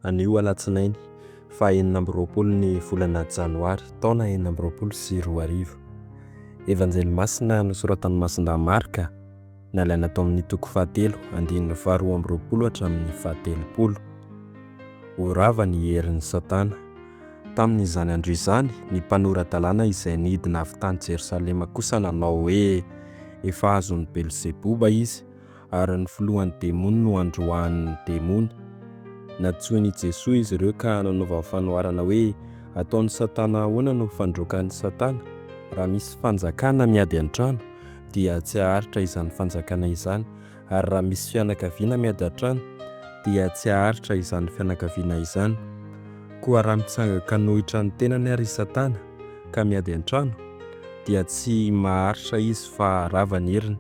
Anio alatsinainy faha 26 ny volana janoary taona 2026. Evanjely masina nosoratan'i Masindahy Marka, nalaina tao amin'ny toko fahatelo andininy faha-22 hatramin'ny faha-30. Ho rava ny herin'i Satana. Tamin'izany andro izany, ny mpanora-dalàna izay nidina avy tany Jerosalema kosa nanao hoe, Efa azon'i Belzeboba izy, ary ny filohan'ny demony no androahany ny demony. Nantsoin'i Jesoa izy ireo ka nanaovany fanoharana hoe, Ataon'i Satana ahoana no fandroaka an'i Satana? Raha misy fanjakana miady an-trano, dia tsy haharitra izany fanjakana izany, ary raha misy fianakaviana miady an-trano, dia tsy haharitra izany fianakaviana izany. Koa raha mitsangan-kanohitra ny tenany ary i Satana, ka miady an-trano, dia tsy maharitra izy fa rava ny heriny.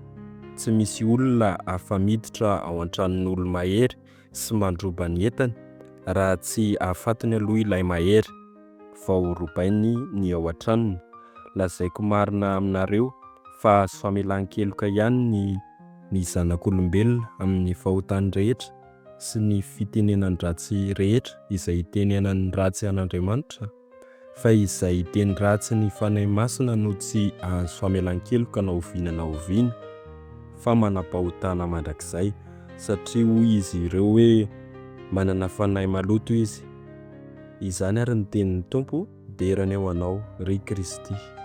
Tsy misy olona afa-miditra ao an-tranon'olo-mahery sy mandroba ny entany raha tsy ahafatiny aloha ilay mahery, vao robainy ny ao an-tranony. Lazaiko marina aminareo fa azo famelan-keloka ihany ny ny zanak'olombelona amin'ny fahotany rehetra sy ny fitenenan-dratsy rehetra izay itenenany ratsy an'Andriamanitra. Fa izay hiteny ratsy ny Fanahy Masina no tsy hahazo famelan-keloka na oviana na oviana, fa manam-pahotana mandrakizay, satria hoy izy ireo hoe, Manana fanahy maloto izy. Izany ary ny tenin'ny Tompo, dera anie ho Anao, ry Kristy.